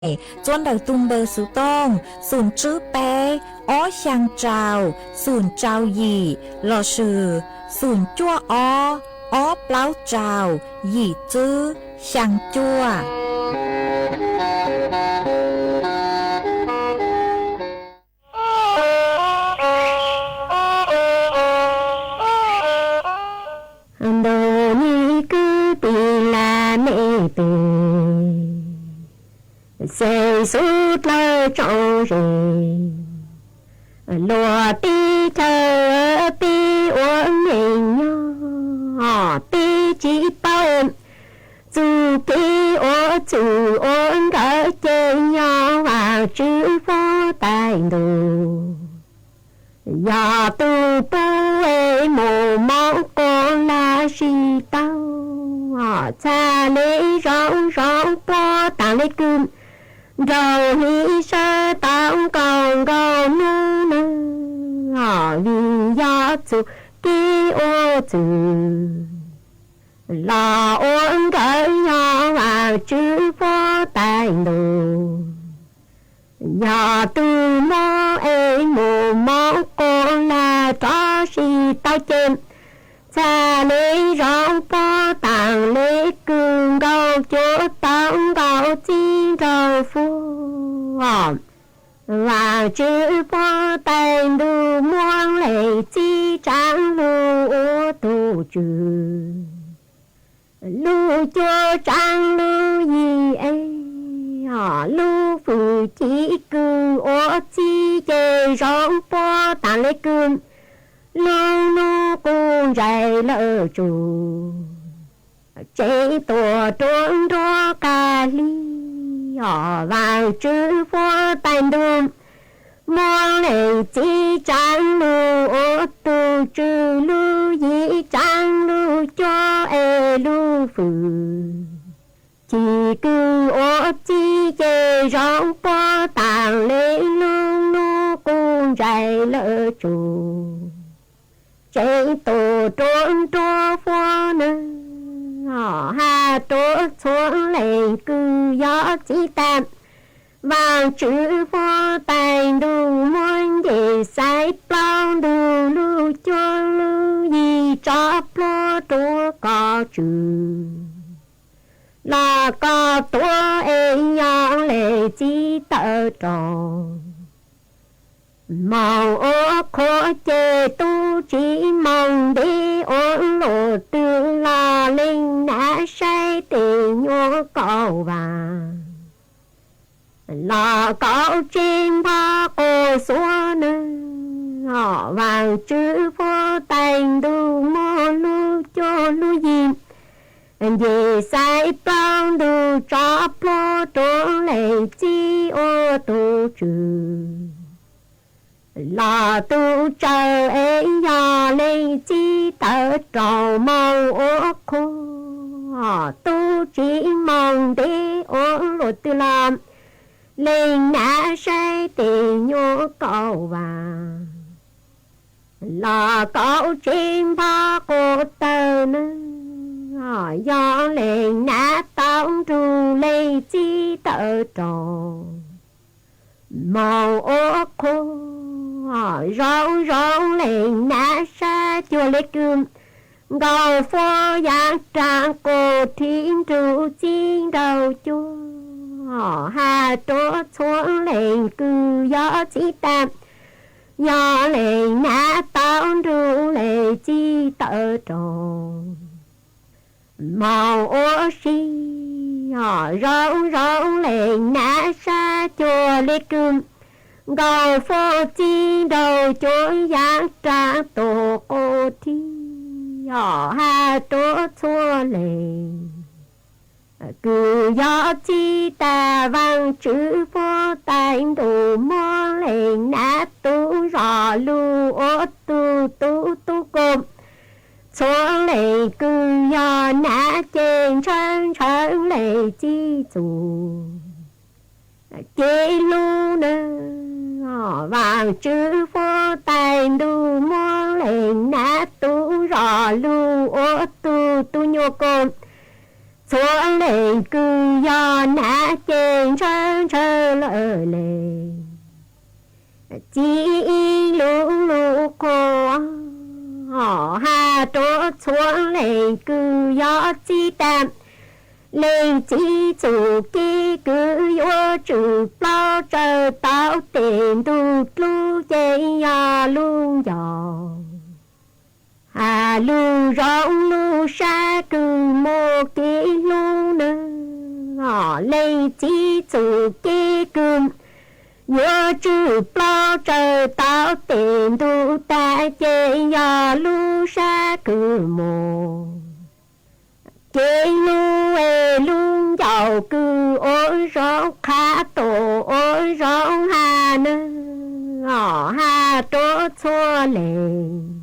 Txuas ntawm tus npawb xov tooj xoom tsib peb, ob xyaa rau, xoom rau yim, lossis xoom cuaj ob, ob plaub rau, yim tsib, xyaa cuaj. Ntuj, nej kwv tij laj mej pes, xeem xub dlawg tsoom ze, luag teb chaws peb ua neej nyob, peb tsis paub txuj kev ua txwm ua nkawm ces yog Vaajtswv Vwj Tais Ntuj. Yog tus pub es mus moov quas lam sis tau, txhaj le zoo zoo puag taag le kws nraug hliv sawv tau nkaus nkaus nub nub, vim yog txuj kev ua txwm los ua nkawm yog Vaajtswv Vwj Tais Ntuj. Yog tus muab es mus moov quas lam rov sis tau ces, txhaj le zoo puag taag le kws nkaus cuaj tau nkaus txib nraug fuab. Vaajtswv Vwj Tais Ntuj muab leej txiv tsaav lug ua tug tswv, lub cuab tsaav lub yig es, lub fwm ci kws ua txib ces zoo puag taag le kws lub nub quj ntsais lawm tsuj, tseem tuaj ruaj nruab qab hli. Vaajtswv Vwj Tais Ntuj muab leej txiv tsaav lug ua tug tswv, lub yig tsaav lub cuab es lub fwm ci kws ua txib ces zoo puag taag le lub nub quj ntsais lawm tsuj, tseem tuaj ruaj nruab fuab nab, has rua txhua leej kws yog txib tas. Vaajtswv Vwj Tais Ntuj muab nce xaiv plaub ntug lub cuab lub yig tso plhuav rua koj tswv, los koj tuav es yog leej txiv tawm rau. Moog ua qhuav ces tub tsi moog ntev ua luaj twg los leej nab saib tes nyuaj kaum vas. Los kaum tsib npog quas xuav nab, Vaajtswv Vwj Tais Ntuj muab lub cuab lub yig nce xaiv plaub ntug tso plhuav rua leej txiv ua tug tswv, los tub tsawg es yog leej txiv tawm rau. Moog ua qhuav tub tsi moog ntev ua luaj twg los leej nab saib tes nyuaj kaum vas. Los kaum tsib npog quas tawg nab, yog leej nab tau nrug leej txiv tawm rau. Moog ua qhuav zoo zoo leej nab sab cuag le kws nkaus fuab yaav raag quas thib nrug txib nraug cuab, has rua txhua leej kws yog txib tas. Yog leej nab tau nrug leej txiv tawm rau. Moog ua si zoo zoo leej nab sab cuag le kws nkaus fuab txib nraug cuab yaav raag tuag quas thib, has rua txhua leej kws yog txib tas. Vaajtswv Vwj Tais Ntuj muab leej nab tub zog lug ua tug tub tub kaus. Txhua leej kws yog nab ces ntshaw ntshaw leej txiv txuj kev hlub nab, Vaajtswv Vwj Tais Ntuj muab leej nab tub zog lug ua tug tub nyuaj kaus. txhua leej kws yog nav ces ntshaw ntshaw lawm le. Txib ib lub lub qhua hos has rua txhua leej kws yog txib tas, leej txiv txuj kev kws yuav tswj plaub tsawv tau tes ntuj dlub ces yog lub ncauj has lug zoo lub sab kws muaj kev hlub nawb. Leej txiv txuj kev kws yuav tswj plaub tsawv tau tes ntuj tag ces yog lub sab kws muaj kev hlub es lub ncauj kws ua zoo qhab tua ua zoo has nawb, has rua txhua leej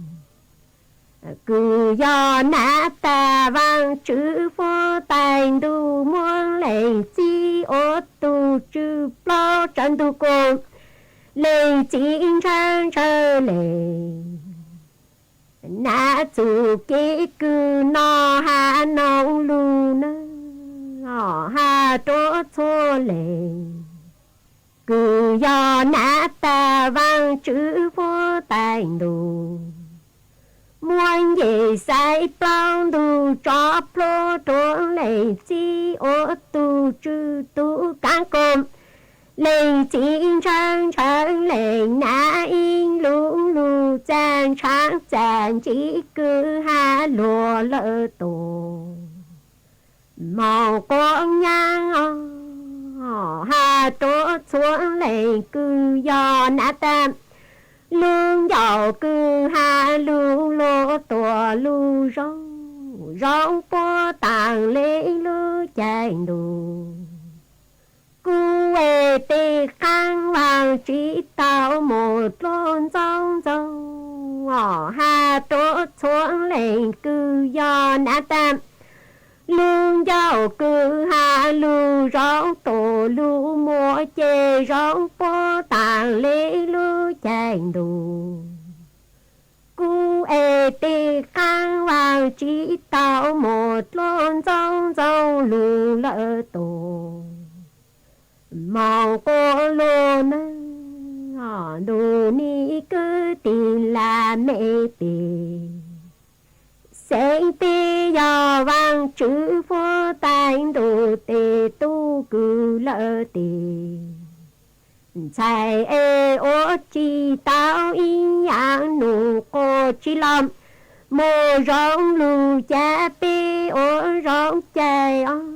kws yog nav tas Vaajtswv huab tais ntuj muab leej txiv ua tug tswj plaub tsawv ntuj kuj leej txiv ntshaw ntshaw le. Nav txuj kev kws no has noo lug nawb, has rua txhua leej kws yog nav tas Vaajtswv huab tais ntuj muab ncej xaiv plaub ntug tso plhuav rua leej txiv ua tug tswj tug kaav kuj leej txiv ntshaw ntshaw leej nav ib lub lug txag ntshav txag ntsib kws has luag lawm tus moog quav nyaab os, has rua txhua leej kws yog nav tas lub ncauj kws has lug luag tuaj lug zoo, zoo puab taag le lub caij ntuj. Kuv es tej qaab vaaj tsi tau muaj dluag ntxoov ntxoo os, has rua txhua leej kws yog nav tas lub ncauj kws has lug zoo tuaj lug muaj ces zoo puab taag le lub caij ntuj. Kuv es tej qaab vaaj tsi tau muaj dluag ntxoov ntxoo lug lawm tus moog quas luag nawb, ntuj nim kwv tij laj mej pem. Xeeb peb yog Vaajtswv huab tais ntuj tes tub kws lawm tes, ntxhais es ua tsi tau ib yaam num quas tsi los muaj zoo lug cav peb ua zoo cai os,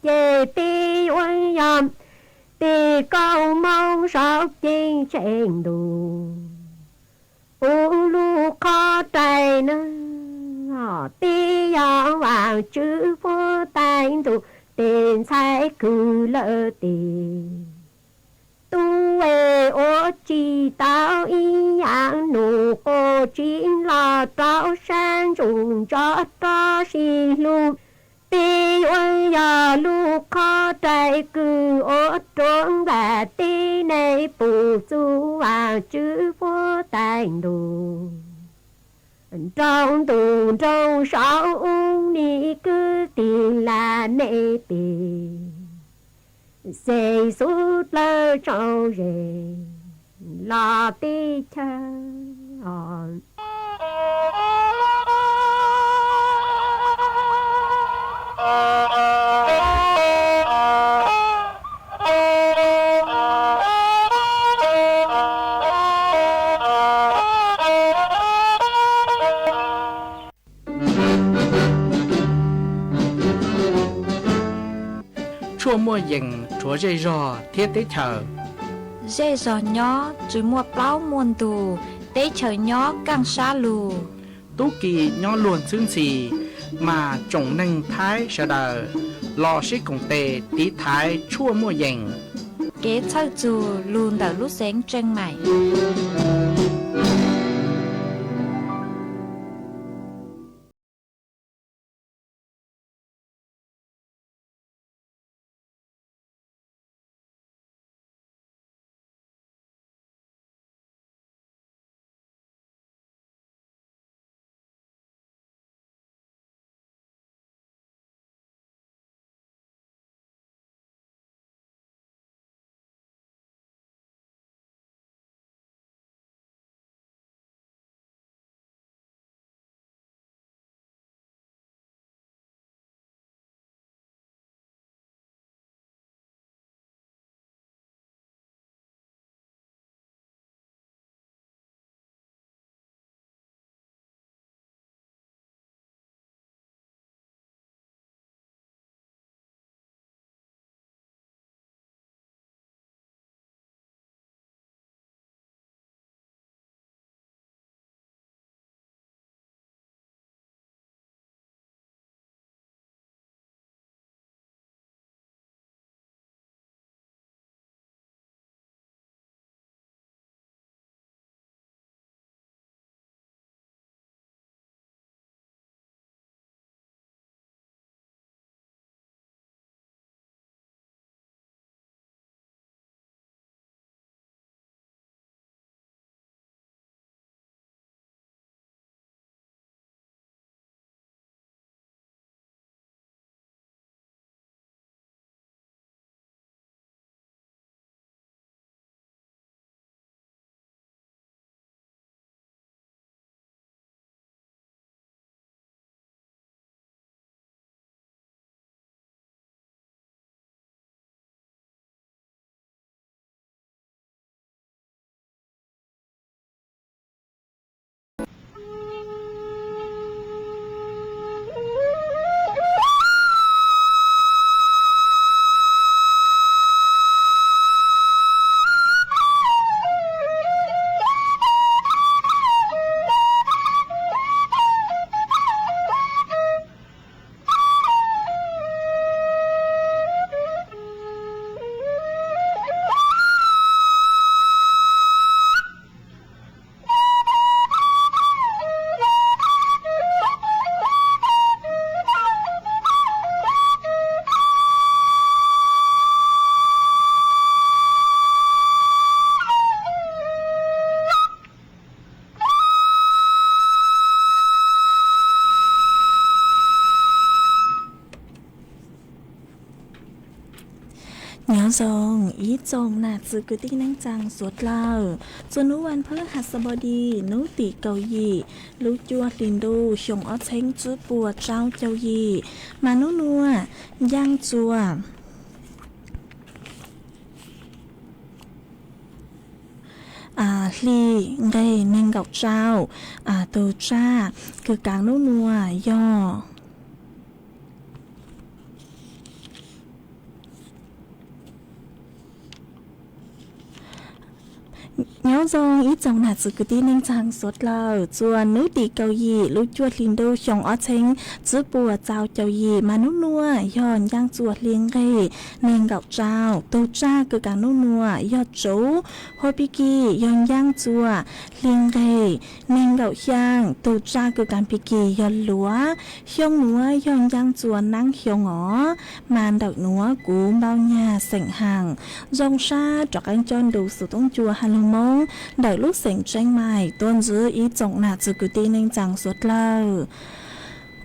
ces peb yuav yog tej koob moob saum ceeb tsheej ntuj. Puv lub qhov rais nawb, peb yog Vaajtswv huab tais ntuj tes ntxhais kws lawm tes, tub es ua tsi tau ib yaam num quas tsi los rau sab ntsuj ntso rov sib hlub. Peb yuav yog lub qhov rais kws ua rua nplaj teb neeg puj txug Vaajtswv huab tais ntuj. Nroo ntuj nroo saum ub nim kwv tij laj mej pem, xeeb xub dlawg tsaus ze los teb chaws. Tshuaj muaj yees rhuav zej zog thiab teb chaws. Zej zog nyob tsi muaj plaub muaj ntug, teb chaws nyob kaaj sab lug. Tub ki nyob luag ntxhwb ntxhi, mas tsoom neeg Thaib sawv daws los sib koom tes tiv thaiv tshuaj muaj yees. Kev txhawj txug lug ntawm lub xeev Tseej Maim. Zoo ib tsoom nam txiv kwv tij neej tsaa suav dlawg, txuas nub vas phwb has xab pov dis nub tim kaum yim lub cuaj hli ntuj xyoo ob txheeb tsib puas tsau caug yim, mas nub nuav ncaaj txuas hli nqeg neeg nkaum tsau. Tug tsaj kws kaav nub nuav yog Nyob zoo ib tsoom nam txiv kwv tij neej tsaa suav dlawg, txuas nub tim kaum yim lub cuaj hli ntuj xyoo ob txheeb tsib puas tsau caug yim, mas nub nuav yog ncaaj txuas hli nqeg neeg nkaum tsau. Tug tsaj kws kaav nub nuav yog tsuv, hua pig kig yog ncaaj txuas hli nqeg neeg nkaum xyaa. Tug tsaj kws kaav pig kig yog luav, xyoo nuav yog ncaaj txuas naab xyoo os. Mas ntawm nuav kuv npau nyag xeem Haas zoo sab rov qaab coj nrug xuv toob cua has lug Moob ntawm lub xeem Tseeb Mais tuaj ntsib ib tsoom nam txiv kwv tij neej tsaa suav dlawg.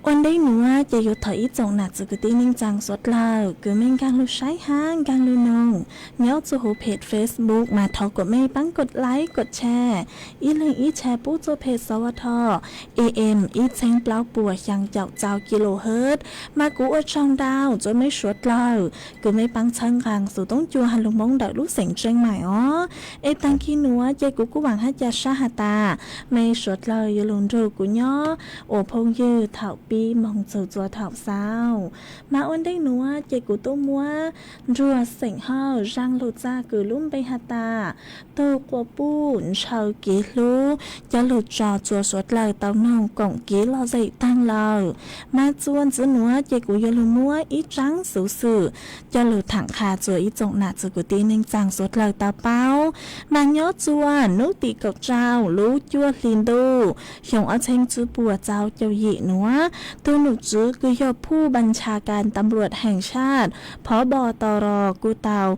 Ua ntej nuav ces yuav thov ib tsoom nam txiv kwv tij neej tsaa suav dlawg kws mej nkaag lug saib hab nkaag lug noog nyob txug huv peg Facebook mas thov kuas mej paab kov like kov share, ib leeg ib share pub txug peg xov vaj thom AM ib txheeb plaub puas xyaa caum tsau kilohertz. Mas kuv ua tsaug ntau rua mej suav dlawg kws mej paab txhawb nqaa xuv toob cua has lug Moob ntawm lub xeem Tseeb Mais os. Es taag kig nuav ces kuv kuj vaam hab ca sab has tas mej suav dlawg yuav lug nrug kuv nyob ua phooj ywg thaum pib moog txug txua thaum xaus. Mas ua ntej nuav ces kuv tub muab nruag xeem Hawj zaaj lug txag kws lub npe has tas tug quas puj ntshaw kev hlub coj lug tso rua suav dlawg tau noog koom kev lom zem taag lawm. Mas txuas ntxiv nuav ces kuv yuav lug muab ib tsaab xuv xwm coj lug thaam qha rua ib tsoom nam txiv kwv tij neej tsaa suav dlawg tau paub. Mas nyob rua nub tim kaum tsau lub cuaj hli ntuj xyoo ob txheeb tsib puas tsau caug yim nuav, tug nom tswv kws yog phuj npaj ntsha kas tam ruam heem saj, phov bos tau ros kuj tau,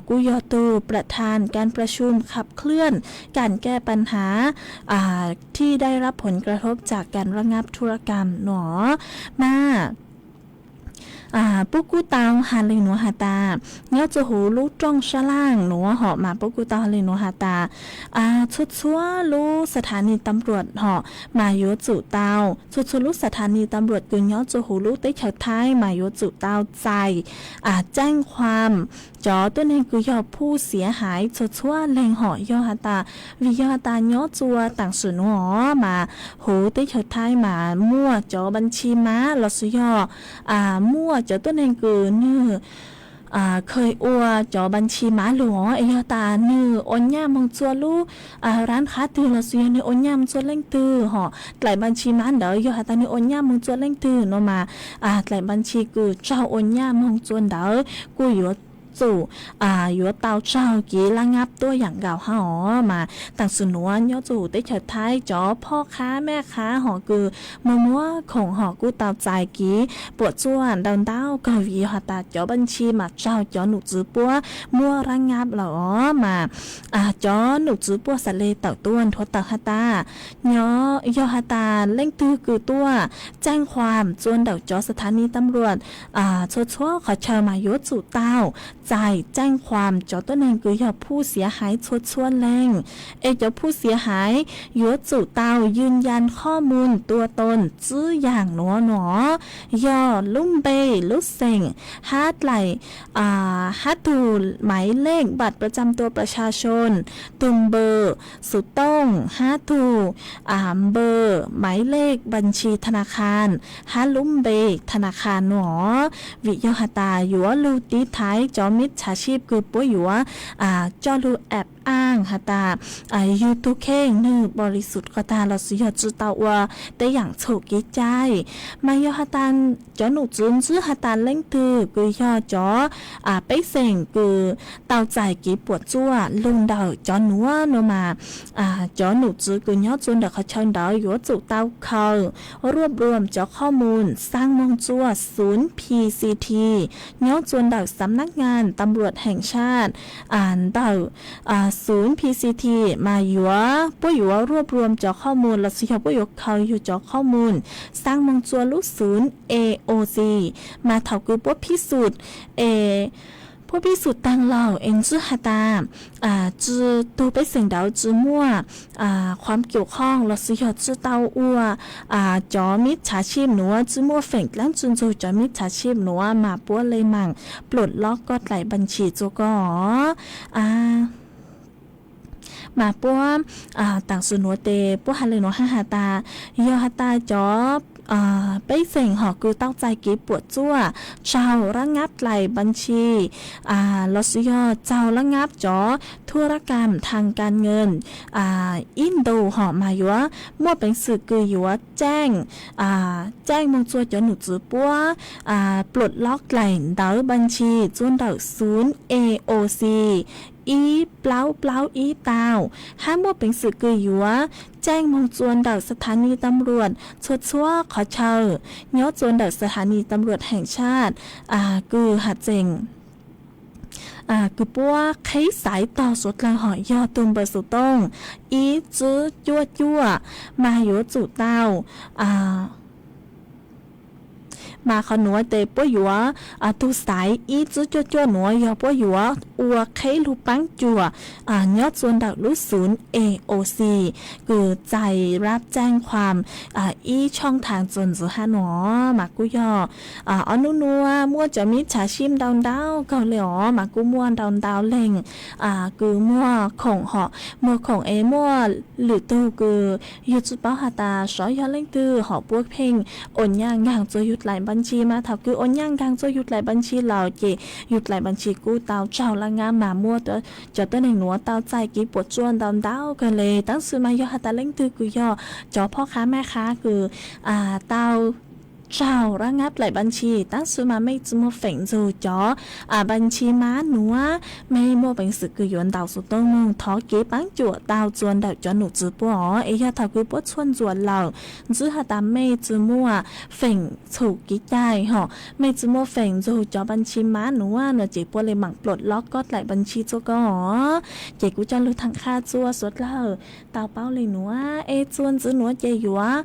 kuj yog tug pram thas kas pra shum kham khlaj kas kas pab has thij dai rab phoom kra hlob tsam kas rab ngab thu rab kam nuav. Mas puab kuj tau has le nuav has tas, nyob rua huv lub rooj sab laaj nuav hom mas puab kuj tau has le nuav has tas, txhua txhua lub xa tha nis tam ruam hom mas yuav tsum tau, txhua txhua lub xa tha nis tam ruam kws nyob rua huv lub teb chaws Thaib mas yuav tsum tau txais ceeb khuam cov tuab neeg kws yog phuj xiav haiv txhua txhua leej hom. Yog has tas, vim yog has tas nyob rua taam sim nuav mas huv teb chaws Thaib mas muaj cov npaj ntshis mab lossis yog muaj cov tuab neeg kws nwg khawj ua cov npaj ntshis mab lug os, es yog tas nwg ua nyaj moog txua lub rab qhab twg lossis yog nwg ua nyaj moog txua leej twg hom, dlaim npaj ntshis mab ntawd yog has tas nwg ua nyaj moog txua leej twg nuav mas dlaim npaj ntshis kws tsaug ua nyaj moog txua ntawd kuj yuav tsum yuav tau tsaug kev lab ngab tuab yaam nkaus hab os. Mas taam sim nuav nyob rua huv teb chaws Thaib cov phob qhab mej qhab hom kws muaj muab khoom hom kuj tau txais kev puam tsuaj ntau ntau kawg vim yog has tas cov npaj ntshis mas tsaug cov nom tswv puab muab rab ngab lawm os. Mas cov nom tswv puab xaav le tawm tuaj nthuav tawm has tas, yog has tas leej twg kws tuaj ceeb khuam txua ntawm cov xa tha nis tam ruam txhua txhua qhov chaw mas yuav tsum tau txais ceeb khuam cov tuab neeg kws yog phuj xiav haiv txhua txhua leej. Es cov phuj xiav haiv yuav tsum tau yws yas qhov muj tua toom txwb yaam nuav nuav, yog lub npe, lub xeem, hab dlaim, hab tug maiv lej npam pras tsaam tua pras xa xoo, tug npawm xuv tooj, hab tug npawm maiv lej npaj ntshis tha na kha, hab lub npe tha na kha nuav. Vim yog has tas yuav lug tiv thaiv cov mib txhav sib kws puab yuav coj lug aab aaj has tas yug tug kheej nwg npaum li xum qhov tag lossis yog tsi tau ua tej yaam txhum kev cai. Mas yog has tas cov nom tswv ntsib has tas leej twg kws yog cov pej xeem kws tau txais kev puam tsuaj lug ntawm cov nuav nuav mas cov nom tswv kws nyob txua ntawm qhov chaw ntawd yuav tsum tau khaws ruaj ruam cov qhov muj xaab moog txua xuv PCT nyob txua ntawm xam nab ngas tam ruam heem saj ntawm xuv PCT mas yuav puab yuav ruaj ruam cov qhov muj lossis yog puab yuav khaws yug cov qhov muj xaab moog txua lub xuv AOC. Mas thaum kws puab phij xum es Puab pib xum taag lawm es ntsib has tas tsi, tug pej xeem ntawd tsi muaj qhuam cum qhoom lossis yog tsi tau ua cov mib txhav sib nuav, tsi muaj feem dlaab tsi nrug cov mib txhav sib nuav mas puab le maam pluam lob koj dlaim npaa ntshis rua koj. Mas puab, taam sim nuav tes puab has le nuav hab has tas, yog has tas cov pej xeem hom kws tau txais kev puam tsuaj tsaug rab ngab dlaim npaa ntshis lossis yog tsaug rab ngab cov thuab rab kam thaj ka nyees ib ntus hom mas yuav muaj peev xwm kws yuav caaj, caaj moog rua cov num txwv puab pluam lob dlaim ntawv npaa ntshis rua ntawm xum E O C ib plaub plaub ib tau, hab muaj peev xwm kws yuav caaj moog rua ntawm xa tha ni tam luam txhua txhua qhov chaw nyob rua ntawm xa tha ni tam luam heem saj kws has txeem kws puab qheb xaiv tog suav dlawg hom yog tug npawb xov tooj ib tsib cuaj cuaj mas yuav tsum tau mas qhov nuav tes puab yuav, tug xaiv ib tsib cuaj cuaj nuav yog puab yuav ua qheb lug paab cuam nyob rua ntawm lub xum E O C kws txais rab caaj qhuam ib tshooj thaam txuas ntxiv hab nuav mas kuj yog ob nub nuav muaj cov mib txhav sib ntau ntau kawg le os, mas kuj muaj ntau ntau leej kws muaj khoom hom, muaj khoom es muaj lwm tug kws yug tsi paub has tas sov yog leej twg hom puab pheej ua nyaj nkaag rua yug dlaim npaa ntshis mas thaum kws ua nyaj nkaag rua yug dlaim npaa ntshis lawm ces yug dlaim npaa ntshis kuj tau tsaug rab ngab mas muaj cov tuab neeg nuav tau txais kev puam tsuaj ntau ntau kawg le. Taam sim mas yog has tas leej twg kws yog cov phob qhab maj qhab kws tau tsaug rab ngab dlaim npaa ntshis taam sim mas mej tsi muaj feem nrug cov npaa ntshis mas nuav, mej muaj peev xwm kws yuav ntaus xov tooj moog thov kev paab cuam tau rua ntawm cov num txwv puab os. Es yog thaum kws puab txhua ntsuam lawm ntsib has tas mej tsi muaj feem txhum kev cai hom, mej tsi muaj feem nrug cov npaa ntshis mas nuav no ces puab le maam pluam lob koj dlaim npaa ntshis rua koj os. Ces kuv coj lug thaam qha rua suav dlawg tau paub le nuav es txuas ntxiv nuav ces yuav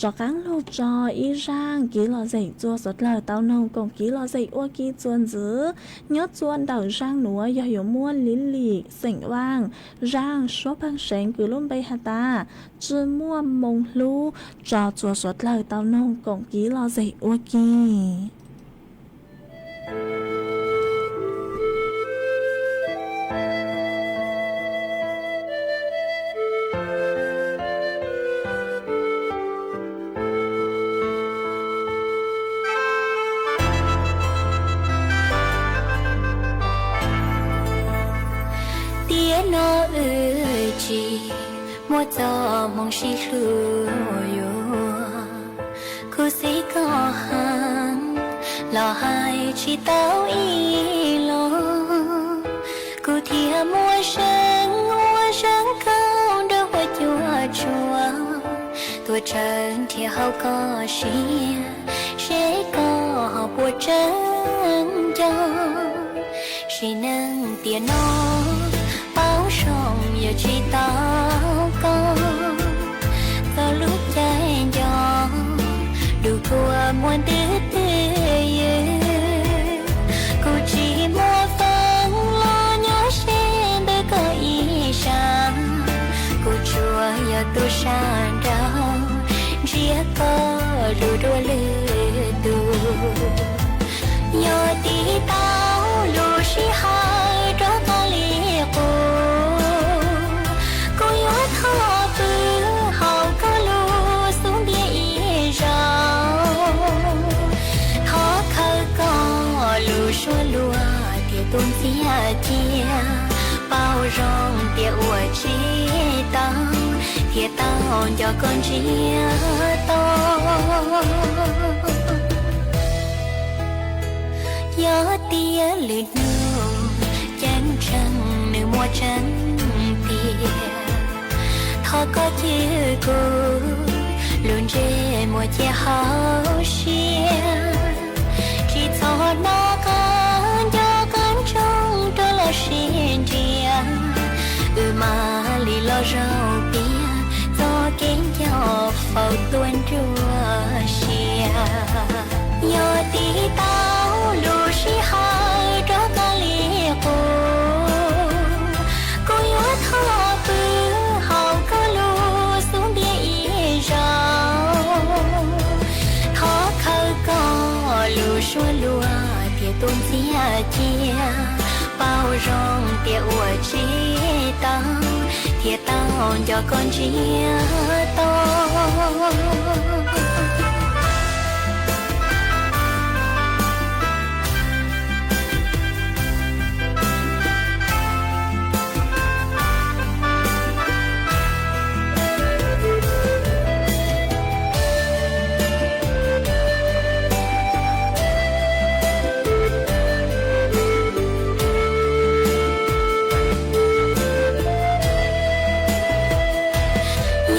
rov qaab lug tso ib zaaj kev lom zem rua suav dlawg tau noog koom kev lom zem ua ke txuas ntxiv. Nyob rua ntawm zaaj nuav yog yuav muab Liv Lim xeem Vaaj zaaj suab pheej seev kws lub npe has tas tsi muaj moo hlub tso rua suav dlawg tau noog koom kev lom zem ua ke. Tiam no wb tsis muaj txoj hmoo sib hlub yuav, khuv xim koj heev los hais tsis tau ib los. Kuv thiaj muaj seev ua seev kawg nrog huab cua tsuag, tuaj tsaws nrhiav hauv koj siab seb koj ho puas tseem nco. Sim neej tiam no paub zoo yog tsis tau koj, txoj lub caij nco dub kuag muaj ntws twj ywm. Kuv tsis muaj feem los nyob ze ntawm koj ib sab, kuv tsuas yog tus sab nraud nrhiav koj lug dua lwm tus. Yog tiv tau lub sij hawm rov qab li qub, kuv yuav thov pw hauv koj lub xub ntiag ib zaug. Thov khawm koj lub suab luag thiab tus ntxiag cia, paub zoo tias ua tsis tau thiaj tau nco koj ntsiag to. Yog tias lwm hnub ceeb tsheej nws muaj tseeb tiag, thov koj cim kuv lub ntsej muag cia hauv siab. Tsis txhob nco qab nco qab ntsoog rau los sib nrhiav, wb mam li los zaum piav txoj kev nco faus tuaj nruab siab. Yog tiv tau lub sij hawm rov qab cia, paub zoo tias ua tsis tau, thiaj tau nco koj ntsiag to.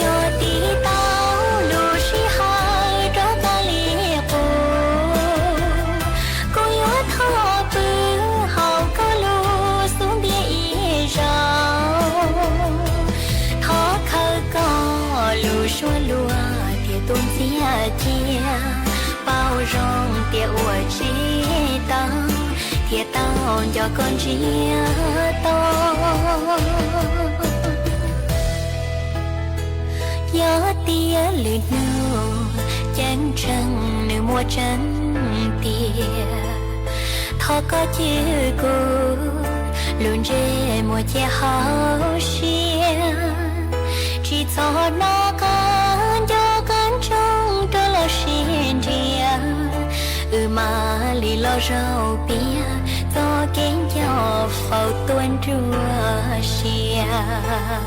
Yog tiv tau lub sij hawm rov tag li qub, kuv yuav thov pw hauv koj lub xub ntiag ib zaug. Thov khawb koj lub suab luag thiab tus ntxiag cia, paub zoo tias ua tsis tau, thiaj tau nco koj ntsiag to. Yog tias lwm hnub ceeb tsheej nws muaj tseeb tiag, thov koj cim kuv lub ntsej muag cia hauv siab, tsis txhob hnov qab nco qab ntsoog rau los sib nrhiav, wb mam li los zaum piav txoj kev nco faus tuaj nruab siab.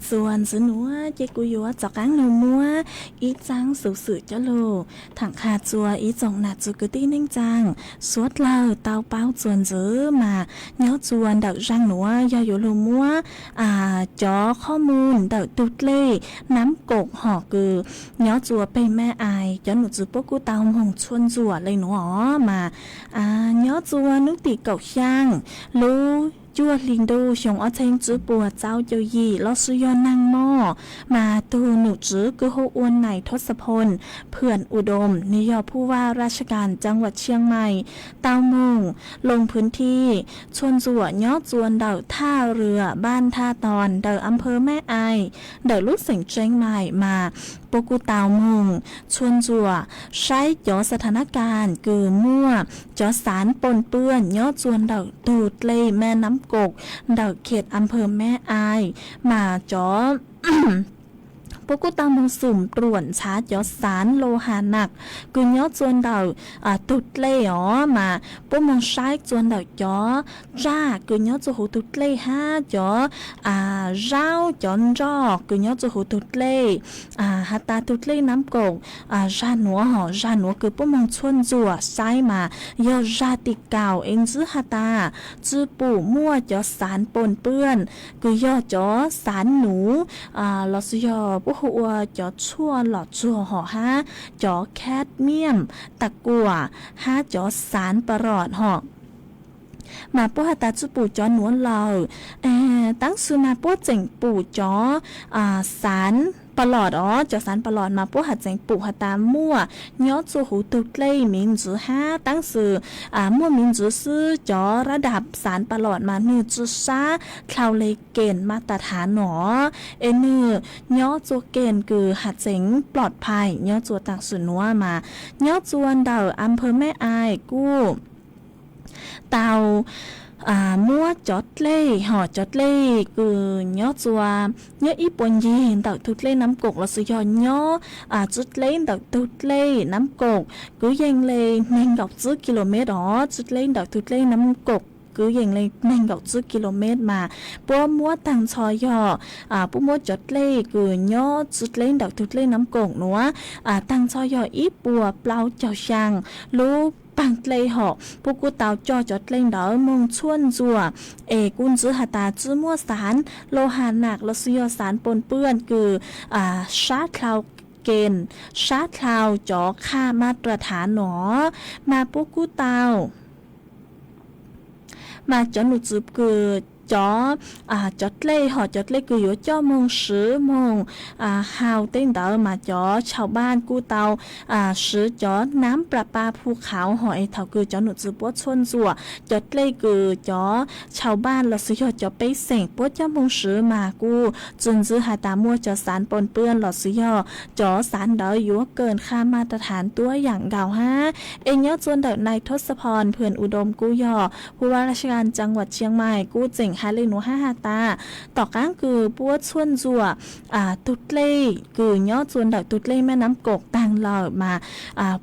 Txuas ntxiv nuav ces kuv yuav rov qaab lug muab ib txaab xuv xwm coj lug thaam qha txug ib tsoom nam txiv kwv tij neej tsaa suav dlawg tau paub txuas ntxiv mas nyob txuas ntawm zaaj nuav yog yuav lug muab cov qhov muag ntawm tug dlej Nab Koom hom kws nyob txuas peg Mab Ais, cov num txiv puab kuj tau moog txhua ntxuam le nuav os mas nyob txuas nub tim kaum xyaa lub cuaj hli ntuj xyoo ob txheeb tsib puas tsau caum yim los sis yog naag moj mas tug num txiv kws hu ua Nais Thoj Xa Phoos Phwm U Doom nwg yog phu vaj raj sab kas caab vam Tshiab Mais tau moog loo phwv thi txhua ntxuam nyob txuas ntawm thaj rua Npaaj Thaj Toos ntawm Amphaw Mab Ais ntawm lub xeem Tsheeb Mais mas puab kuj tau moog txhua ntxuam saib cov xa tha nab kas kws muaj cov xaav poom pwj nyob txuas ntawm tug dlej Mab Nab Koom ntawm kheem Amphaw Mab Ais mas cov puab kuj tau moog xum ruam ntxhaav cov xaav lo ha nam kws nyob txuas ntawm tug dlej os mas puab moog saib txuas ntawm cov tsaj kws nyob txuas huv tug dlej hab cov zaub cov nroj kws nyob txuas huv tug dlej has tas tug dlej Nab Koom zag nuav hom zag nuav kws puab moog txhua ntxuam saib mas yog zag tim kaum es ntxiv has tas tsi pum muaj cov xaav poom pwj kws yog cov xaav num los sis yog puab hu ua cov tshuaj lom txuag hom hab cov khab miam tas kuam hab cov xaav pa lom hom mas puab has tas tsi pum cov nuav lawm. Taab sis mas puab tseem pum cov xaav pa lom os, cov xaav pa lom mas puab has tseem pum has tas muaj nyob txuas huv tug dlej miv ntxiv hab taab sis muaj miv ntxiv xwb, cov rab dam xaav pa lom mas nwg tsi sab dlhau le kees mas tas thav no es nwg nyob txuas kees kws has tseem plom phais nyob txuas taam sim nuav mas nyob txuas ntawm Amphaw Mab Ais kuj tau muab cov dlej hom cov dlej kws nyob txuas nyob ib puas ncig ntawm tug dlej Nab Koom los sis yog nyob tsi dleb ntawm tug dlej Nab Koom kwv yees le neeg nkaum tsib kilomev os, tsi dleb ntawm tug dlej Nab Koom kwv yees le neeg nkaum tsib kilomev mas puab muab taag nrho yog puab muab cov dlej kws nyob tsi dleb ntawm tug dlej Nab Koom nuav taag nrho yog ib puas plaub caug xyaa lub paag dlej hom puab kuj tau coj cov dlej ntawd moog txhua ntxuam es kuj ntxiv has tas tsi muaj xaav lo ha nam los sis yog xaav poom pwj kws sab dlhau kees sab dlhau cov khaj mas tas thav no mas puab kuj tau mas cov num txiv kws cov cov dlej hom cov dlej kws yuav coj moog swv moog hau teb ntawd mas cov chaw npaaj kuj tau swv cov nab plas pas phu qhauv hom es thaum kws cov num txiv puab txhua ntxuam cov dlej kws cov chaw npaaj los sis yog cov pej xeem puab coj moog swv mas kuj tsi ntxiv has tas muaj cov xaav poom pwj los sis yog cov xaav ntawd yuav kees khaj mas tas thav tuab yaam nkaus hab es nyob txuas ntawm Nais Thoj Xa Phoos Phwm U Doom kuj yog phu vaj raj sab kas caab vam Tshiab Mais kuj tseem has le nuav hab has tas tom qaab kws puab txhua ntxuam tug dlej kws nyob txuas ntawm tug dlej Mab Nab Koom taag lawm mas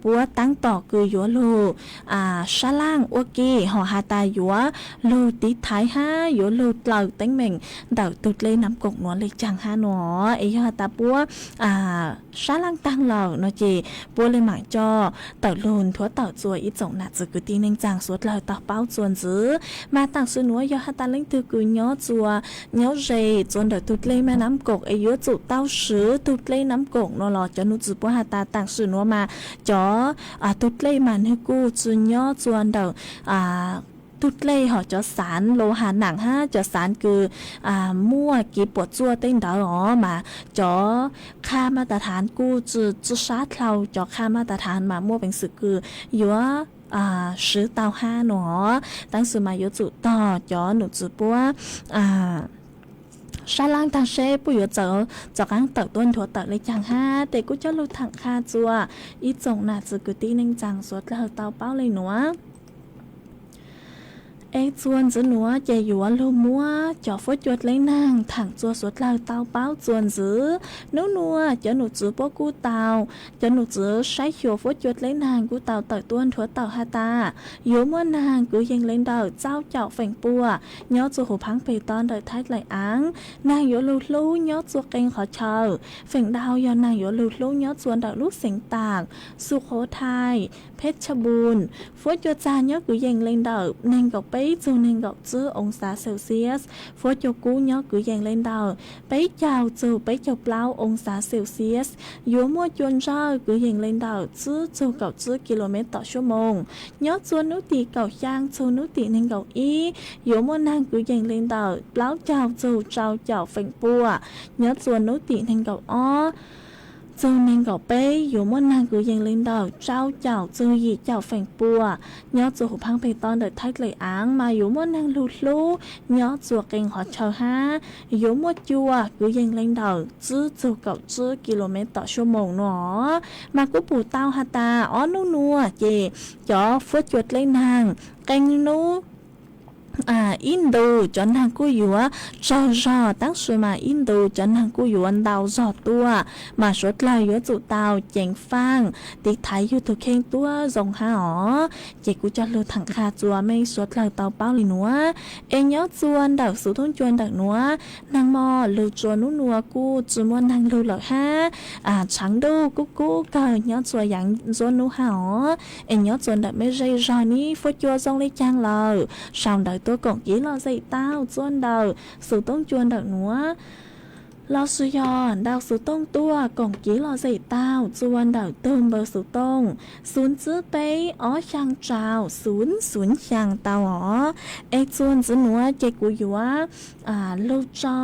puab taab tom kws yuav lug sab laaj ua ke hom has tas yuav lug tiv thaiv hab yuav lug dlaws teeb meem ntawm tug dlej Nab Koom nuav le caag hab no es yog has tas puab sab laaj taag lawm no ces puab le maam coj tawm lug nthuav tawm txuas ib tsoom nam txiv kwv tij neej tsaa suav dlawg tau paub txuas ntxiv mas taam sim nuav yog has tas leej twg kws nyob txuas nyob ze txuas ntawm tug dlej Mab Nab Koom es yuav tsum tau swv tug dlej Nab Koom no los cov num txiv puab has tas taam sim nuav mas cov tug dlej mas nwg kuj tsi nyob txuas ntawm tug dlej hom cov xaav lo ha nam hab cov xaav kws muaj kev puam tsuaj teb ntawd os mas cov khaj mas tas thav kuj tsi sab dlhau cov khaj mas tas thav mas muaj peev xwm kws yuav swv tau hab no taam sim mas yuav tsum tog cov num txiv puab sab laaj taag seb puab yuav txawm txav qaab tawm tuab nthuav tawm le caag hab tes kuj coj lug thaam qha txuas ib tsoom nam txiv kwv tij neej tsaa suav dlawg tau paub le nuav. Es txuas ntxiv nuav ces yuav lug muab cov fuab cua dleb naag thaam txuas suav dlawg tau paub txuas ntxiv. Nub nuav cov num tswv puab kuj tau, cov num tswv saib xyuas fuab cua dleb naag kuj tau tawm tuab nthuav tawm has tas yuav muaj naag kwv yees le ntawm tsau caum feem pua nyob txuas huv phaab peg tod ntawm Thaib Dlaim Aav. Naag yuav lug hlub nyob txuas qee qhov chaw, feem ntau yog naag yuav lug hlub nyob txuas ntawm lub xeev taam Sukhothaij, Phetshebun. Fuab cua txag nyob kwv yees le ntawm neeg nkaum peb txug neeg nkaum tsib oo xav Celsius. Fuab cua kub nyob kwv yees le ntawm peb caug txug peb caug plaub oo xav Celsius. Yuav muaj cua ntsawj kwv yees le ntawm tsib txug kaum tsib kis lus mev tom suab moos. Nyob txuas nub tim kaum xyaa txug nub tim neeg nkaum ib, yuav muaj naag kwv yees le ntawm plaub caug txug rau caum feem pua. Nyob txuas nub tim neeg nkaum ob txug neeg nkaum peb, yuav muaj naag kwv yees le ntawm rau caum txug yim caum feem pua. Nyob txuas huv phaab peg tod ntawm Thaib Dlaim Aav mas yuav muaj naag lug hlub nyob txuas qee qhov chaw hab. Yuav muaj cua kwv yees le ntawm tsib txug kaum tsib kis lus mev tom suab moos no. Mas kuj pum tau has tas ob nub nuav ces cov fuab cua dleb naag qee nub ib ntu cov naag kuj yuav tsaug zog, tab sis mas ib ntu cov naag kuj yuav ntau zog tuaj, mas suav dlawg yuav tsum tau ceev faaj tiv thaiv yug tug kheej tuab zoo hab os. Ces kuv coj lug thaam qha txuas mej suav dlawg tau paub le nuav. Es nyob txuas ntawm xuv toob cua ntawm nuav, naag mos lug tsua nub nuav kuj tsi muaj naag lug lawm hab. Tshaav ntuj kuj kub kawg nyob txuas yaav ntsuab nub hab os. Es nyob txuas ntawm mej zej zog nib fuab cua zoo le caag lawm, sau ntawv tuaj koom kiv lom zem tau txuas ntawm xuv toob cua ntawm nuav. Los sis yog ntau xuv tooj tuaj koom kiv lom zem tau txuas ntawm tug npawb xuv tooj xuv tsib peb ob xyaa rau xuv xuv xyaa tau os. Es txuas ntxiv nuav ces kuv yuav lug tso,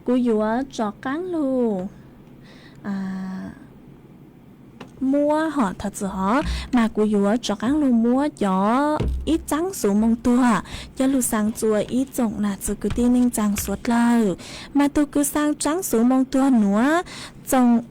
kuv yuav rov qaab lug muab hom thov txim hov, mas kuv yuav rov qaab lug muab cov ib tsaab xuv moo tuag coj lug xaa txuas ib tsoom nam txiv kwv tij neej tsaa suav dlawg. Mas tug kws xaa tsaab xuv moo tuag nuav, Txoo,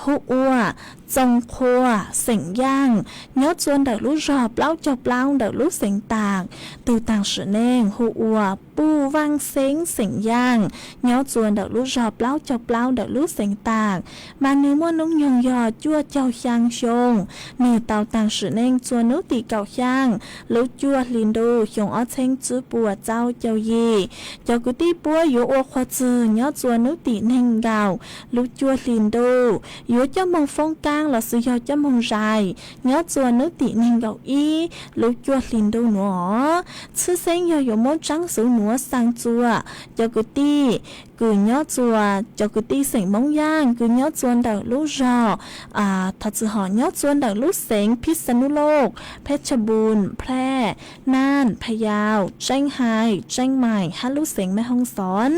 hu ua Txoo Qhua xeem Yaaj, nyob txuas ntawm lub zog plaub caug plaub ntawm lub xeev Taam. Tug taag sim neej hu ua Puj Vaaj Xeeb xeem Yaaj, nyob txuas ntawm lub zog plaub caug plaub ntawm lub xeev Taam. Mas nwg muaj noob nyoog yog cuaj caug xyaa xyoo. Nwg tau taag sim neej txuas nub tim kaum xyaa lub cuaj hli ntuj xyoo ob txheeb tsib puas tsau caug yim. Cov kwv tij puab yuav ua qhua txwg nyob txuas nub tim neeg nkaum lub cuaj hli ntuj, yuav coj moog foob kaab los sis yog coj moog zais nyob txuas nub tim neeg nkaum ib lub cuaj hli ntuj nuav. Tshwj xeeb yog yuav muab tsaab xuv nuav xaa txuas cov kwv tij kws nyob txuas, cov kwv tij xeem Moob Yaaj kws nyob txuas ntawm lub zog, thov txim hov, nyob txuas ntawm lub xeev Phij Xa Nub Loj, Phej Tshaj Npun, Phlej, Naj, Pha Yau, Tseeb Hais, Tseeb Mais hab lub xeev Mej Hoob Xon,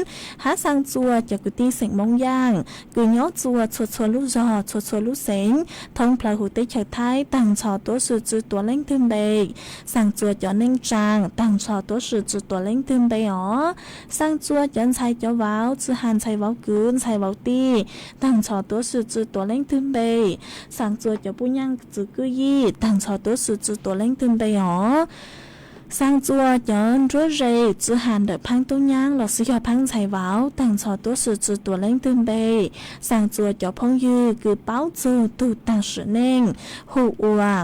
hab xaa txuas cov kwv tij xeem Moob Yaaj kws nyob txuas txhua txhua lub zog txhua txhua lub xeev thoob plawg huv teb chaws Thaib taag nrho tuab si tsi tuav leej twg npe. Xaa txuas cov neej tsaa taag nrho tuab si tsi tuav leej twg npe os. Xaa txuas cov ntxhais cov vauv, tsi has ntxhais vauv kwv ntxhais vauv tij, taag nrho tuab si tsi tuav leej twg npe. Xaa txuas cov puj nyaaj txwv kwj yij, taag nrho tuab si tsi tuav leej twg npe os. Xaa txuas cov nruab ze, tsi has ntawm phaab tub nyaab los sis yog phaab ntxhais vauv, taag nrho tuab si tsi tuav leej twg npe. Xaa txuas cov phooj ywg kws paub txug tug taag sim neej hu ua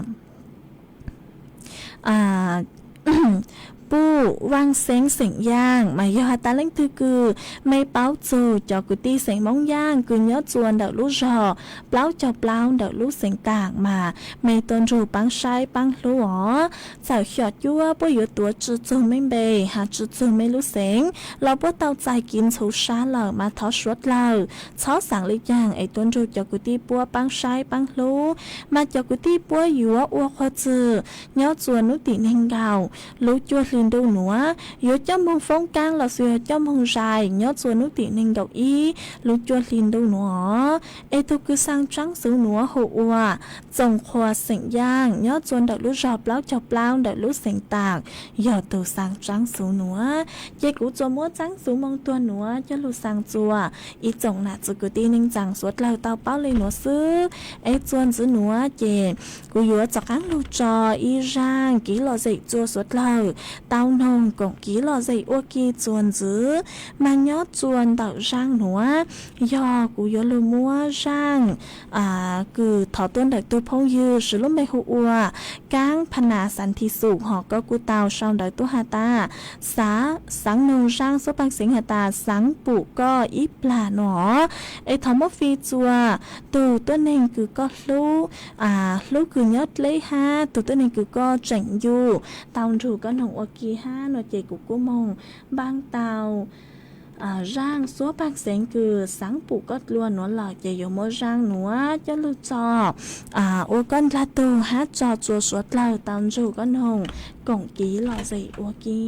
Puj Vaaj Xeeb xeem Yaaj, mas yog has tas leej twg kws mej paub txug cov kwv tij xeem Moob Yaaj kws nyob txuas ntawm lub zog plaub caug plaub ntawm lub xeev Taam mas mej tuaj nrug paab saib paab hlub os. Txawm xyom cuab puab yuav tuav tsi txug mej npe, has tsi txug mej lub xeev los puab tau txais kiv ntxhuv sab lawm mas thov suav dlawg txhob xaav le caag es tuaj nrug cov kwv tij puab paab saib paab hlub. Mas cov kwv tij puab yuav ua qhua txwg nyob txuas nub tim neeg nkaum lub cuaj hli ntuj nuav yuav coj moog foob kaab lossis yog coj moog zais nyob txug nub tim neeg nkaum ib lub cuaj hli ntuj nuav. Es tug kws xaa tsaab xuv nuav hu ua Txoom Qhua xeem Yaaj nyob txug ntawm lub zog plaub caug plaub ntawm lub xeev Taam, yog tug xaa tsaab xuv nuav. Ces kuv tsuas muab tsaab xuv moo tuag nuav coj lug xaa txuas, ib tsoom nam txiv kwv tij neej tsaa suav dlawg tau paub le nuav xwb. Es txuas ntxiv nuav ces kuv yuav rov qaab lug tso ib zaaj kev lom zem txuas suav dlawg tau noog koom kev lom zem ua ke txuas ntxiv. Mas nyob txuas ntawm zaaj nuav, yog kuv yuav lug muab zaaj kws thov tuaj ntawm tug phooj ywg siv lub npe hu ua Kaab Pha Nas Xav Thi Xum, hos koj kuj tau sau ntawv tuaj has tas xaav noog zaaj xuab paag xeev has tas xaav pum koj ib plag nuav. Es thov muab fij txuas tug tuab neeg kws koj hlub, hlub kws nyob dleb hab tug tuab neeg kws koj tseem ncu tau nrug koj noog ua ke hab no ces kuv kuj moog npaab tau zaaj xuab paag xeev kws xaav pum koj dlua nuav lawm ces yuav muab zaaj nuav coj lug tso ua koj ndlag tug hab tso txuas suav dlawg tau nrug koj noog koom kev lom zem ua ke.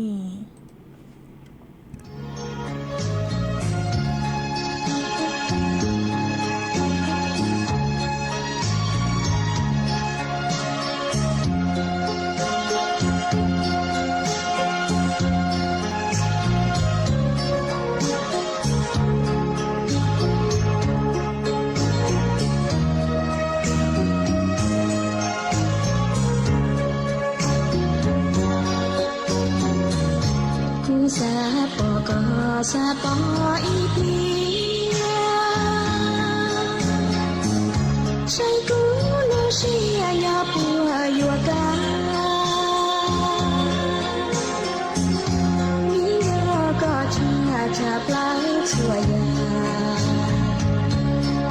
Kuv xav pom koj, xav pom ib pliag, saib kuv lub siab nyob puas yuav kaj. Vim yog koj tshaj tshaj plaws txhua yam,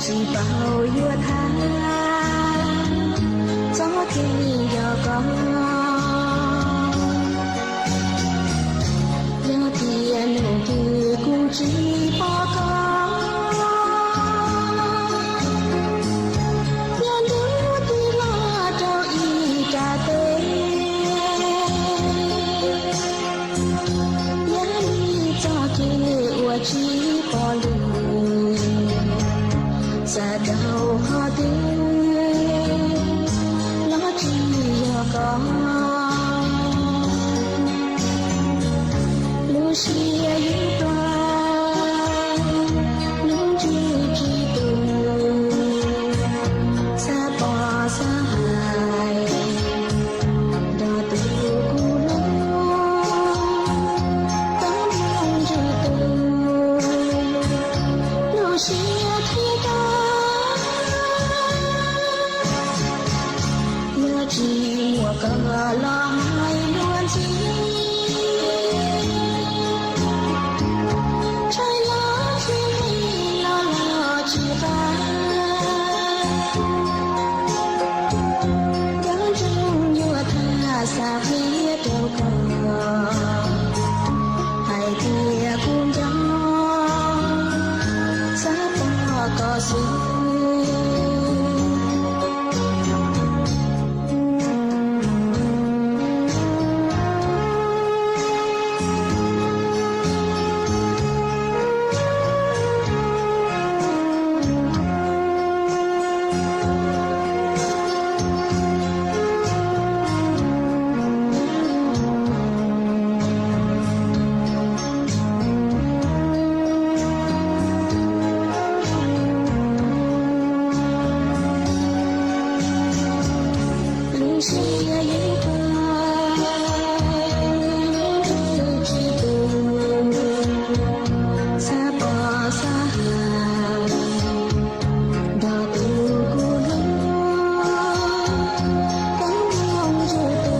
tsis paub yuav tham, txoj kev yog koj. Yog tias nub twg kuv tsis pom koj, yog nub twg los rau ib rab teb, yog li txoj kev uas tsis pom lug, xav rau qhov twg los tsis yog koj. Lub siab yeej ploj, lub ntsws tsis tu, xav pom xav hais, nrog tus kuv hlub, tau nrog ntsws tu, lub siab thiaj tau. Yog tsis muaj koj los hais luag ntxhi, ntshai los tsis nqig los los tsis qab. Nco ntsoov yuav tham xav qhia rau koj, hais tias kuv nco, xav pom koj xwb. Lub siab yeej ploj, lub ntsws tsis tu, xav pom xav hais, nrog tus kuv hlub, tau nrog ntsws tu,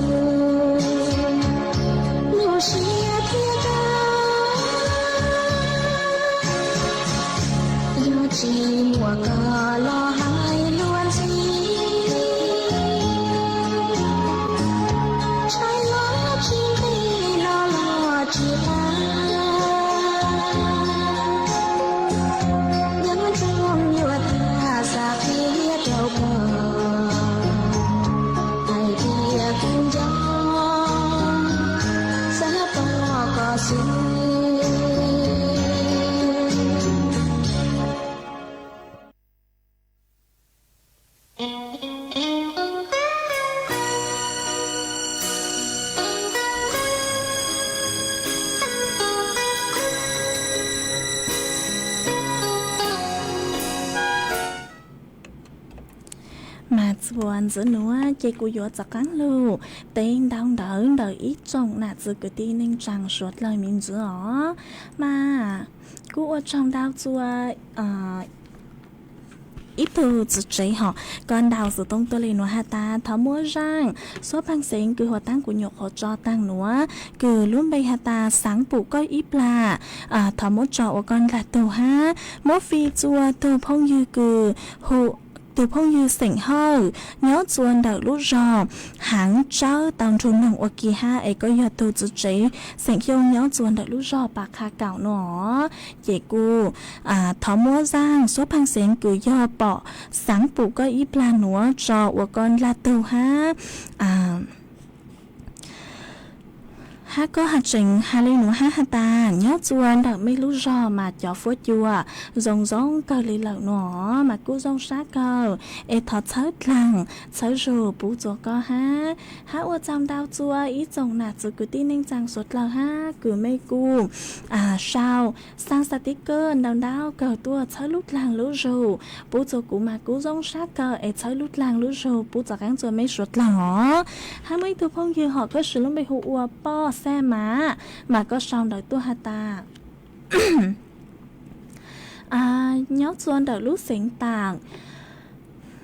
lub siab thiaj tau. Yog tsis muaj koj los hais luag ntxhi, ntshai los tsis nqig los los tsis qab. Nco ntsoov yuav tham xav qhia rau koj, hais tias kuv nco, xav Mas txuas ntxiv nuav ces kuv yuav rov qaab lug teb ntaub ntawv ntawm ib tsoom nam txiv kwv tij neej tsaa suav dlawg me ntsis os. Mas kuv ua tsaug ntau txuas ib tug txiv tsev hom koj ntaus xov tooj tuaj le nuav has tas thov muab zaaj xuab pheej xeev kws huv taab kuv nyuam qhuav tso taag nuav kws lub npe has tas xaav pum koj ib plag, thov muab tso ua koj nrag tug hab muab fij txuas tug phooj ywg kws hu, tug phooj ywg xeem Hawj nyob txuas ntawm lub zog Haav Tsawb tau nrug noog ua ke hab es koj yog tug txiv tsev xeem Xyooj nyob txuas ntawm lub zog Pas Qha Kaum nuav. Ces kuv thov muab zaaj xuab pheej xeev kws yog pom xaav pum koj ib plag nuav tso ua koj nrag tug hab. Hab koj has tseem has le nuav hab has tas nyob txuas ntawm mej lub zog mas cov fuab cua zoo zoo kawg le lawm nuav mas kuj zoo sab kawg es thov txhawb dlaag txhawb zug pub txuas koj hab. Hab ua tsaug ntau txuas ib tsoom nam txiv kwv tij neej tsaa suav dlawg hab kws mej kuj sau xaa xas tiv kawg ntau ntau kawg tuaj txhawb lub dlaag lub zug pub txuas kuv mas kuj zoo sab kawg es txhawb lub dlaag lub zug pub txuas qaab txuas mej suav dlawg os. Hab muaj ib tug phooj ywg hom koj siv lub npe hu ua Poj Xaj Mas, mas koj sau ntawv tuaj has tas nyob txuas ntawm lub xeev Taam,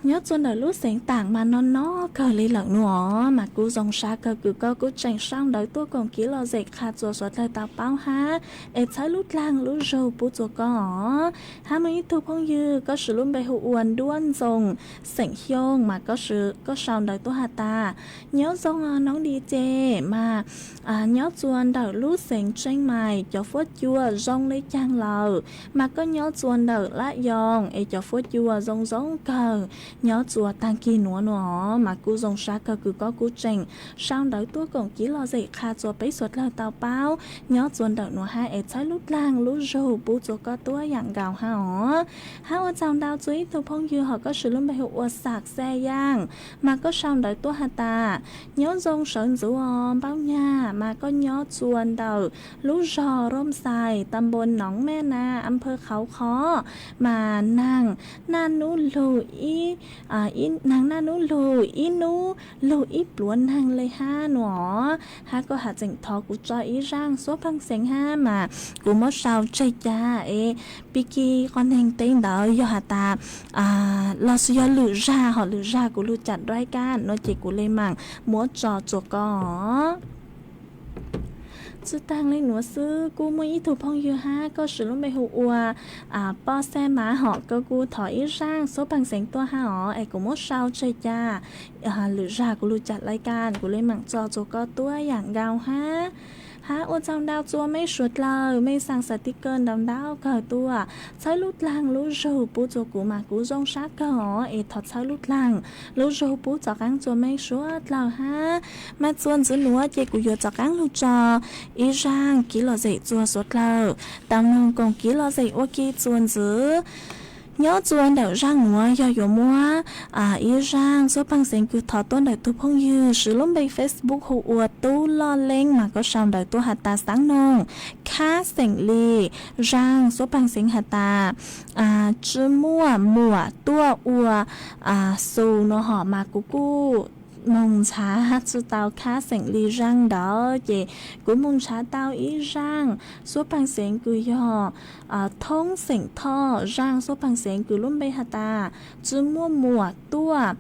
nyob txuas ntawm lub xeev Taam mas no no kawg le lawm nuav mas kuj zoo sab kawg kws koj kuj tseem sau ntawv tuaj koom kev lom zem qha txuas suav dlawg tau paub hab es txhawb lub dlaag lub zug pub txuas koj os. Hab muaj ib tug phooj ywg koj siv lub npe hu ua Nruab Ntxoo xeem Xyooj mas koj sau ntawv tuaj has tas nyob zoo os noob Di Ces mas nyob txuas ntawm lub xeev Tseeb Mais cov fuab cua zoo le caag lawm mas koj nyob txuas ntawm Lab Yoos es cov fuab cua zoo zoo kawg nyob txuas taag kis nuav nuav mas kuj zoo sab kawg kws koj kuj tseem sau ntawv tuaj koom kev lom zem qha txuas peb suav dlawg tau paub nyob txuas ntawm nuav hab es txhawb lub dlaag lub zug pub txuas koj tuab yaam nkaus hab os. Hab ua tsaug ntau txuas ib tug phooj ywg hom koj siv lub npe hu ua Xam Xaj Yaaj mas koj sau ntawv tuaj has tas nyob zoo sawv ntxuv os Npaub Nyag mas koj nyob txuas ntawm lub zog Rooj Xais, ta npo Noov Maj Nas, a phawv Qhauv Qhov mas naag naj nub lug ib, naag naj nub lug ib nub lug ib pluav naag le hab nuav. Hab koj has tseem thov kuv tso ib zaaj xuab pheej xeev hab mas kuv muab sau tseg ca es pig kig qhov neeg teb ntawd yog has tas los sis yog lwm zag hom lwm zag kuv lug cam dai kaj nuav ces kuv le maam muab tso txuas koj os. Tsi taag le nuav xwb kuj muaj ib tug phooj ywg hab koj siv lub npe hu ua Poj Xaj Mas hom koj kuj thov ib zaaj xuab pheej xeev tuaj hab os es kuv muab sau tseg ca lwm zag kuv lug cam dai kaj kuv le maam tso txuas koj tuab yaam nkaus hab. Hab ua tsaug ntau txuas mej suav dlawg mej xaa xas tiv kawg ntau ntau kawg tuaj txhawb lub dlaag lub zug pub txuas kuv mas kuv zoo sab kawg os es thov txhawb lub dlaag lub zug pub txuas qaab txuas mej suav dlawg hab. Mas txuas ntxiv nuav ces kuv yuav txuas qaab lug tso ib zaaj kev lom zem txuas suav dlawg tau noog koom kev lom zem ua ke txuas ntxiv. Nyob txuas ntawm zaaj nuav yog yuav muab ib zaaj xuab pheej xeev kws thov tuaj ntawm tug phooj ywg siv lub npe Facebook hu ua Tub Loj Leeb mas koj sau ntawv tuaj has tas xaav noog khab xeem Lis zaaj xuab pheej xeev has tas tsi muaj muam tuaj ua xu nuav hom mas kuv kuj moog ntshav tsi tau khab xeem Lis zaaj ntawd ces kuv moog ntshav tau ib zaaj xuab pheej xeev kws yog thoob xeem Thoj zaaj xuab pheej xeev kws lub npe has tas tsi muaj muam tuaj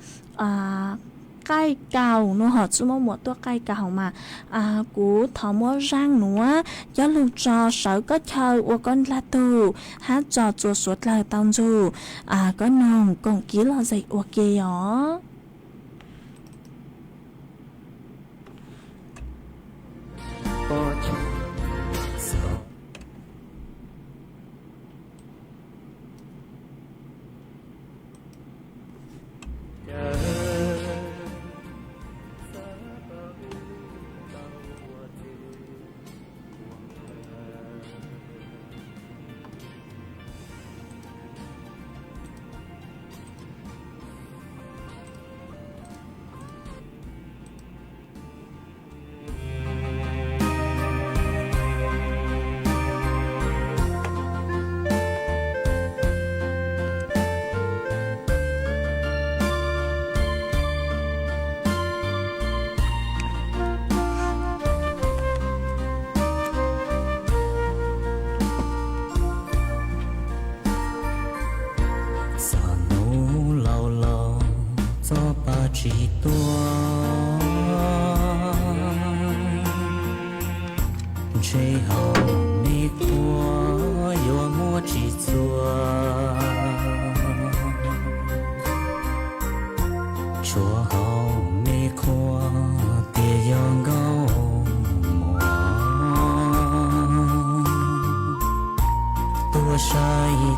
qaij kaus nuav hom tsi muaj muam tuaj qaij kaus mas kuv thov muab zaaj nuav coj lug tso sawv koj chaw ua koj ndlag tug hab tso txuas suav dlawg tau ntsug koj noog koom kev lom zem ua ke os.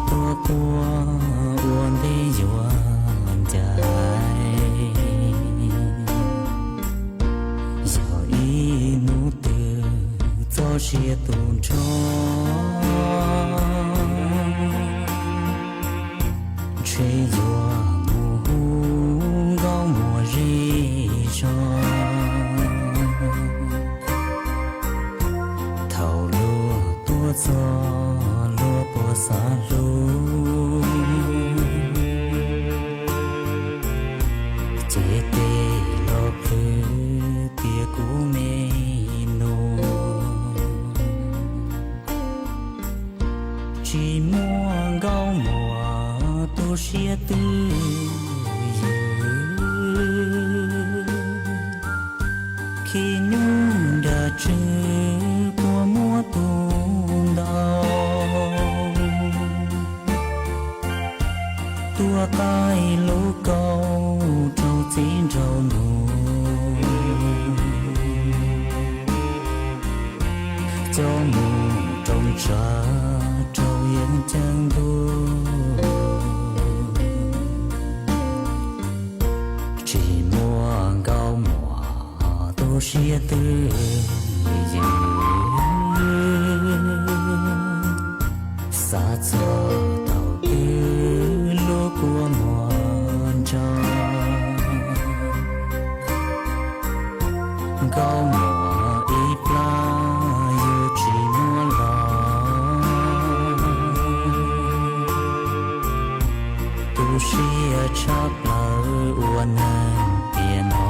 Tuaj quaj ua ntej yuav ncaim, yog ib hnub twg txoj sia tu nrho, ntshe yuav mus hu nkauj muam zej zog. Thaum luag tuaj txog luag puas xav hlub, ces tes los plhws tias kuv me nus. Tsis muaj nkauj muam tu siab twj ywm, khib nyuj nram tswv puas muab tu ntau. Tuaj qaij lub kauj rau txiv nraug nus, coj mus rau tsav rau yeeb ceeb ntuj. Tsis muaj nkauj muam tu siab twj ywm, xav txog thaum twg lub kua muag nrog. Nkauj muam ib plab yus tsis muab los, tu siab tshaj plaws ua neeg tiam no.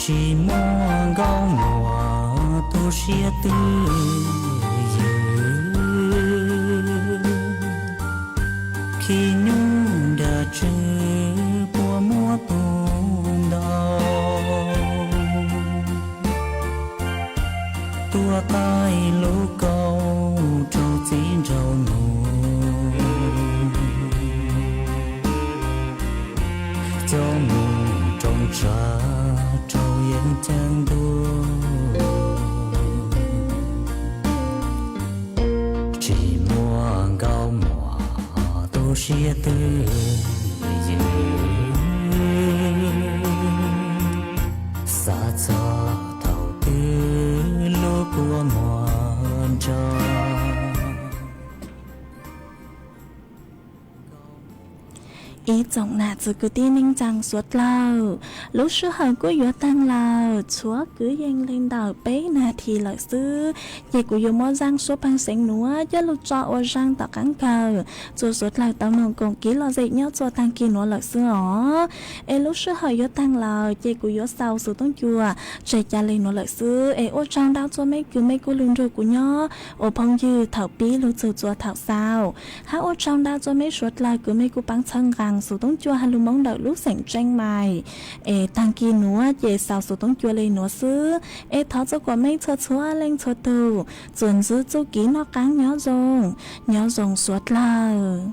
Tsis muaj nkauj muam tu siab twj ywm, khib nyuj nram tswv puas muab tu ntau. Tuaj qaij lub kauj rau txiv nraug nus, coj mus rau tsav rau yeeb ceeb ntuj. Tsis muaj nkauj muam tu siab twj ywm, xav txog thaum twg lub kua muag nrog. Ib tsoom nam txiv kwv tij neej tsaa suav dlawg, lub sij hawm kuj yuav taag lawm, tshuav kwv yees le ntawm peb nas this lawm xwb, ces kuv yuav muab zaaj suab pawg xeev nuav coj lug tso ua zaaj tom qaab kawg, txuas suav dlawg tau noog koom kev lom zem nyob txuas taag kis nuav lawm xwb os. Es lub sij hawm yuav taag lawm ces kuv yuav xaus xuv toob cua tseg ca le nuav lawm xwb. Es ua tsaug ntau txuas mej kws mej kuj lug nrug kuv nyob ua phooj ywg thaum pib lug txug txuas thaum xaus, hab ua tsaug ntau txuas mej suav dlawg kws mej kuj paab txhawb nqaa xuv toob cua has lug Moob ntawm lub xeem Tseeb Maim. Es taag kis nuav ces xaus xuv toob cua le nuav xwb. Es thov txug kuas mej txhua txhua leej txhua tug txuas ntsib txuj kev noj qaab nyob zoo, nyob zoo suav dlawg.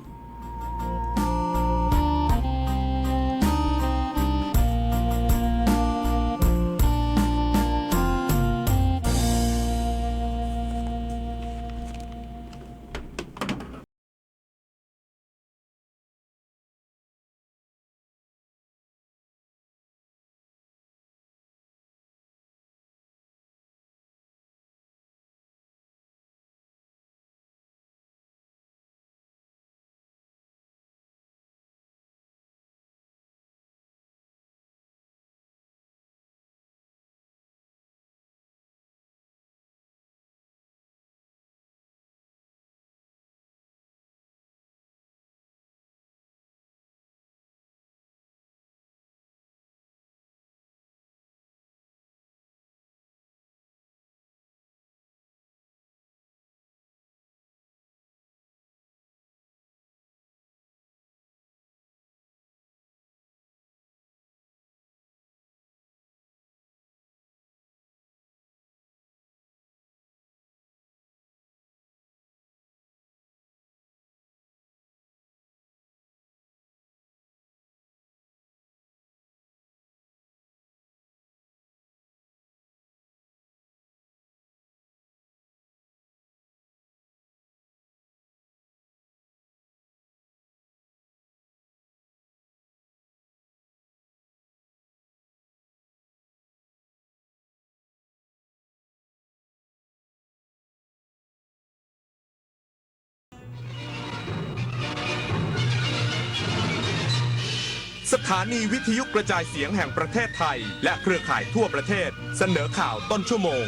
สถานีวิทยุกระจายเสียงแห่งประเทศไทย และเครือข่ายทั่วประเทศ เสนอข่าวต้นชั่วโมง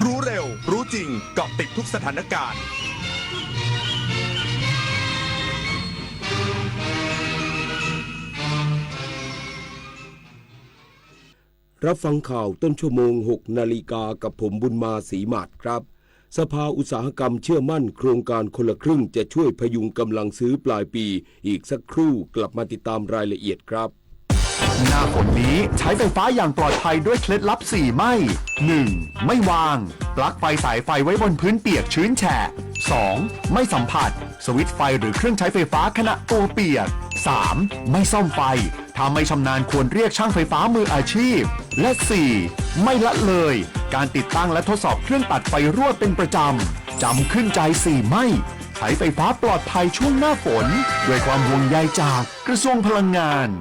รู้เร็ว รู้จริง เกาะติดทุกสถานการณ์ รับฟังข่าวต้นชั่วโมง หก นาฬิกา กับผมบุญมา ศรีหมาดครับ สภาอุตสาหกรรมเชื่อมั่นโครงการคนละครึ่งจะช่วยพยุงกำลังซื้อปลายปี อีกสักครู่กลับมาติดตามรายละเอียดครับ หน้าฝนนี้ใช้ไฟฟ้าอย่างปลอดภัยด้วยเคล็ดลับสี่ไม่ หนึ่ง ไม่วางปลั๊กไฟสายไฟไว้บนพื้นเปียกชื้นแฉะ สอง ไม่สัมผัสสวิตช์ไฟหรือเครื่องใช้ไฟฟ้าขณะตัวเปียก สาม ไม่ซ่อมไฟ ถ้าไม่ชำนาญควรเรียกช่างไฟฟ้ามืออาชีพ และ สี่ ไม่ละเลย การติดตั้งและทดสอบเครื่องตัดไฟรั่วเป็นประจำ จำขึ้นใจสี่ไม่ ใช้ไฟฟ้าปลอดภัยช่วงหน้าฝน ด้วยความห่วงใยจากกระทรวงพลังงาน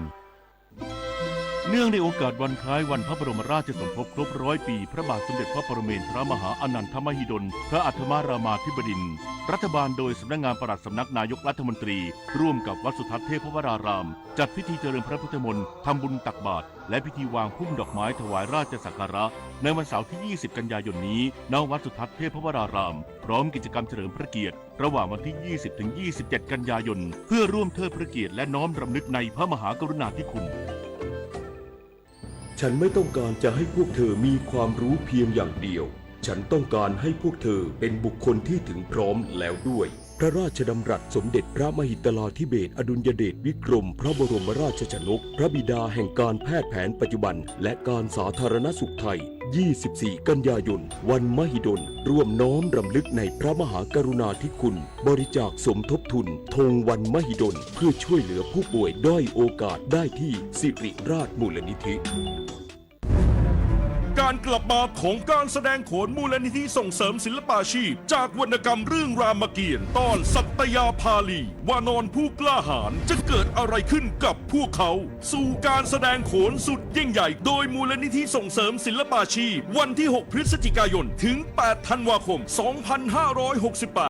เนื่องในโอกาสวันคล้ายวันพระบรมราชสมภพครบร้อยปีพระบาทสมเด็จพระปรเมนทรมหาอานันทมหิดล พระอัฏฐมรามาธิบดินทร์ รัฐบาลโดยสำนักงานปลัดสำนักนายกรัฐมนตรี ร่วมกับวัดสุทัศน์เทพวราราม จัดพิธีเจริญพระพุทธมนต์ ทำบุญตักบาตร และพิธีวางพุ่มดอกไม้ถวายราชสักการะ ในวันเสาร์ที่ ยี่สิบ กันยายนนี้ ณ วัดสุทัศน์เทพวราราม พร้อมกิจกรรมเฉลิมพระเกียรติ ระหว่างวันที่ ยี่สิบ ถึง ยี่สิบเจ็ด กันยายน เพื่อร่วมเทิดพระเกียรติและน้อมรำลึกในพระมหากรุณาธิคุณ ฉันไม่ต้องการจะให้พวกเธอมีความรู้เพียงอย่างเดียว ฉันต้องการให้พวกเธอเป็นบุคคลที่ถึงพร้อมแล้วด้วย พระราชดำรัสสมเด็จพระมหิดลาธิเบศรอดุลยเดชวิกรมพระบรมราชชนก พระบิดาแห่งการแพทย์แผนปัจจุบัน และการสาธารณสุขไทย ยี่สิบสี่ กันยายน วันมหิดล ร่วมน้อมรำลึกในพระมหากรุณาธิคุณ บริจาคสมทบทุน ธงวันมหิดล เพื่อช่วยเหลือผู้ป่วยด้อยโอกาสได้ที่สิริราชมูลนิธิ การกลับมาของการแสดงโขนมูลนิธิส่งเสริมศิลปาชีพ จากวรรณกรรมเรื่องรามเกียรติ์ ตอนสัตยาภาลี วานรผู้กล้าหาญ จะเกิดอะไรขึ้นกับพวกเขา สู่การแสดงโขนสุดยิ่งใหญ่ โดยมูลนิธิส่งเสริมศิลปาชีพ วันที่ หก พฤศจิกายน ถึง แปด ธันวาคม สองพันห้าร้อยหกสิบแปด